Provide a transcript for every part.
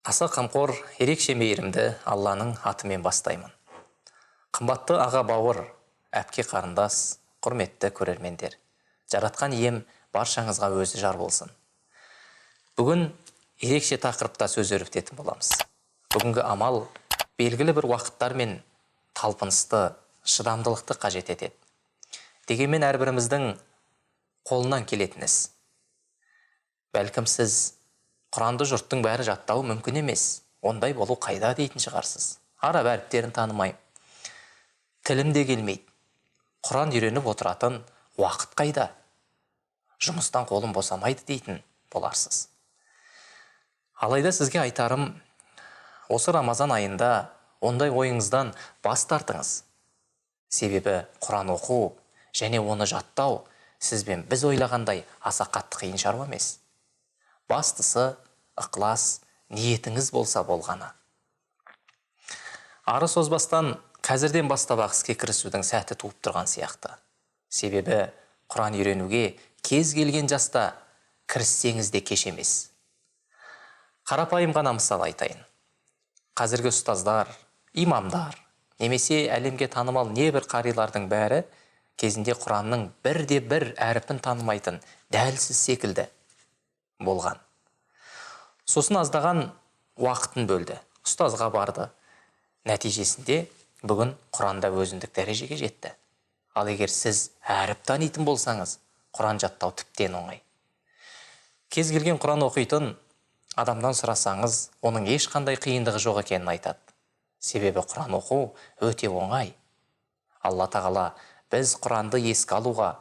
Аса қамқор, ерекше мейірімді Алланың атымен бастаймын. Қымбатты аға бауыр, әпке қарындас, құрметті көрермендер. Жаратқан ием баршаңызға өзі жар болсын. Бүгін ерекше тақырыпта сөз өрбітетін боламыз. Бүгінгі амал белгілі бір уақыттар мен талпынысты, шыдамдылықты қажет етеді. Дегенмен әрбіріміздің қолынан келетін іс. Бәлкім сіз Құранды жұрттың бәрі жаттауы мүмкін емес, ондай болу қайда дейтін шығарсыз. Араб әріптерін танымаймын, тілім де келмейді, Құран үйреніп отыратын уақыт қайда, жұмыстан қолым босамайды дейтін боларсыз. Алайда сізге айтарым, осы Рамазан айында ондай ойыңыздан бас тартыңыз. Себебі Құран оқу және оны жаттау сіз бен біз ойлағандай аса қатты қиын шаруа емес. Бастысы ықылас, ниетіңіз болса болғаны. Ары созбастан қазірден бастап-ақ іске кірісудің сәті туып тұрған сияқты. Себебі Құран үйренуге кез келген жаста кіріссеңіз де кеш емес. Қарапайым ғана мысал айтайын. Қазіргі ұстаздар, имамдар, немесе әлемге танымал небір қарилардың бәрі кезінде Құранның бірде бір әрпін танымайтын дәл сіз секілді болған. Сосын аздаған уақытын бөлді, ұстазға барды. Нәтижесінде бүгін Құранда өзіндік дәрежеге жетті. Ал егер сіз әріп танитын болсаңыз, Құран жаттау тіптен оңай. Кез келген Құран оқитын адамнан сұрасаңыз, оның ешқандай қиындығы жоқ екенін айтады. Себебі Құран оқу өте оңай. Алла тағала біз Құранды еске алуға,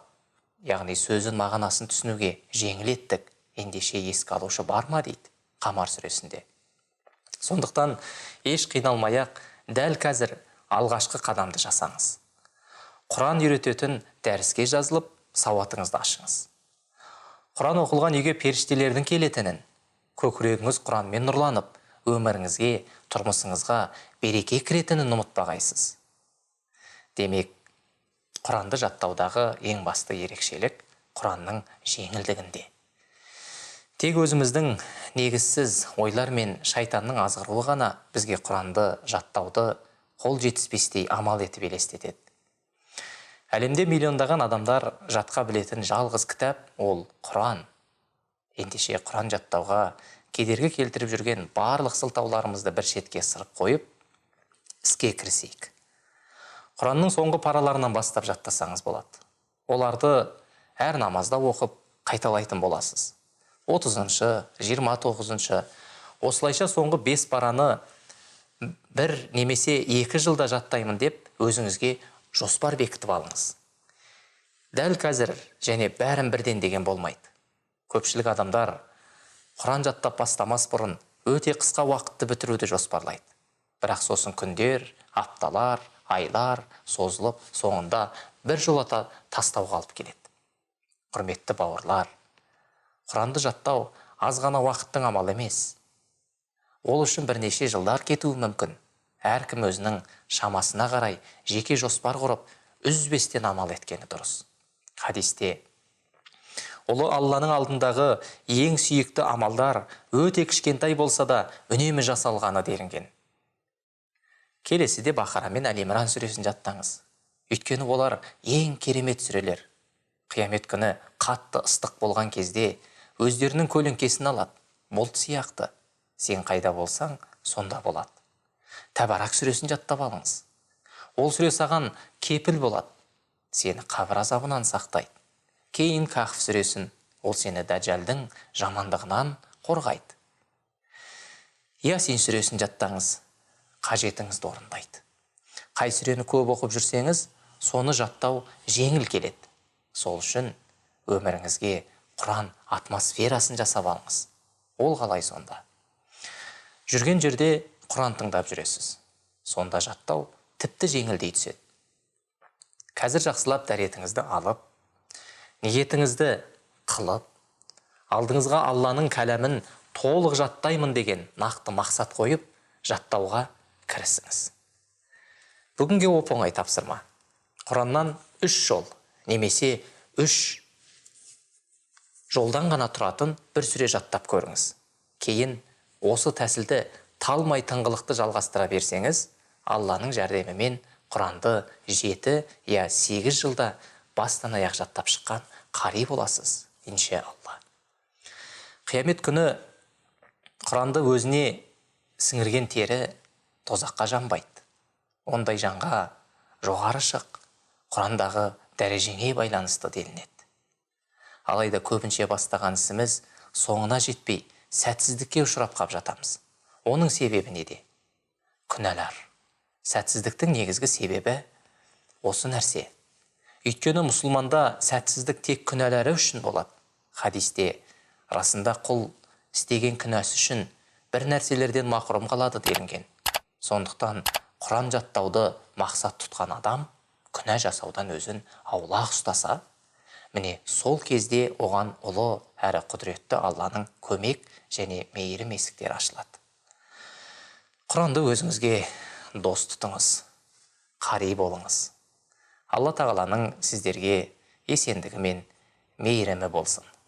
яғни сөзін мағынасын түсінуге жеңіл еттік, ендеше еске алушы бар ма дейді Қамар сүресінде. Сондықтан еш қиналмай-ақ дәл қазір алғашқы қадамды жасаңыз. Құран үйрететін дәріске жазылып, сауатыңызды ашыңыз. Құран оқылған үйге періштелердің келетінін, көкірегіңіз Құранмен нұрланып, өміріңізге, тұрмысыңызға береке кіретінін ұмытпағайсыз. Демек, Құранды жаттаудағы ең басты ерекшелік Құранның жеңілдігінде. Тек өзіміздің негізсіз ойлар мен шайтанның азғыруы ғана бізге Құранды жаттауды қол жетіспестей амал етіп елестетеді. Әлемде миллиондаған адамдар жатқа білетін жалғыз кітап ол Құран. Ендеше Құран жаттауға кедергі келтіріп жүрген барлық сылтауларымызды бір шетке ысырып қойып, іске кірісейік. Құранның соңғы параларынан бастап жаттасаңыз болады. Оларды әр намазда оқып, қайталайтын боласыз. 30-шы, 29-шы, осылайша соңғы 5 параны бір немесе 2 жылда жаттаймын деп өзіңізге жоспар бекітіп алыңыз. Дәл қазір және бәрін бірден деген болмайды. Көпшілік адамдар Құран жаттап бастамас бұрын өте қысқа уақытты бітіруді жоспарлайды. Бірақ сосын күндер, апталар, айлар созылып, соңында бір жолата тастауға алып келеді. Құрметті бауырлар, Құранды жаттау аз ғана уақыттың амалы емес. Ол үшін бірнеше жылдар кетуі мүмкін. Әркім өзінің шамасына қарай жеке жоспар құрып, үзбестен амал еткені дұрыс. Хадисте ұлы Алланың алдындағы ең сүйікті амалдар өте кішкентай болса да үнемі жасалғаны делінген. Келесіде Бақара мен Әл Имран сүресін жаттаңыз. Өйткені олар ең керемет сүрелер. Қиямет күні қатты ыстық болған кезде өздерінің көлеңкесін алады, бұлт сияқты. Сен қайда болсаң, сонда болады. Тәбарак сүресін жаттап алыңыз. Ол сүре саған кепіл болады. Сені қабір азабынан сақтайды. Кейін Кахф сүресін, ол сені Дәджалдың жамандығынан қорғайды. Ясин сүресін жаттаңыз, қажетіңізді орындайды. Қай сүрені көп оқып жүрсеңіз, соны жаттау жеңіл келеді. Сол үшін өміріңізге Құран атмосферасын жасап алыңыз. Ол қалай сонда? Жүрген жерде Құран тыңдап жүресіз. Сонда жаттау тіпті жеңілдей түседі. Қазір жақсылап дәретіңізді алып, ниетіңізді қылып, алдыңызға Алланың кәләмін толық жаттаймын деген нақты мақсат қойып, жаттауға кірісіңіз. Бүгінге оп-оңай тапсырма. Құраннан 3 жол немесе 3 жолдан ғана тұратын бір сүре жаттап көріңіз. Кейін Осы тәсілді талмай, тыңғылықты жалғастыра берсеңіз, Алланың жәрдемімен Құранды 7 я 8 жылда бастан аяқ жаттап шыққан қари боласыз, иншалла. Қиямет күні Құранды өзіне сіңірген тері тозаққа жанбайды. Ондай жанға «Жоғары шық, Құрандағы дәрежеңе байланысты» делінеді. Алайда көбінше бастаған ісіміз соңына жетпей, сәтсіздікке ұшырап қап жатамыз. Оның себебі неде? Күнәлар. Сәтсіздіктің негізгі себебі осы нәрсе. Өйткені мұсылманда сәтсіздік тек күнәлары үшін болады. Хадисте: «Расында, құл істеген күнәсі үшін бір нәрселерден мақұрым қалады» делінген. Сондықтан Құран жаттауды мақсат тұтқан адам күнә жасаудан өзін аулақ ұстаса, міне, сол кезде оған ұлы әрі құдіретті Алланың көмек және мейірім есіктері ашылады. Құранды өзіңізге дос тұтыңыз, қари болыңыз. Алла Тағаланың сіздерге есендігі мен мейірімі болсын.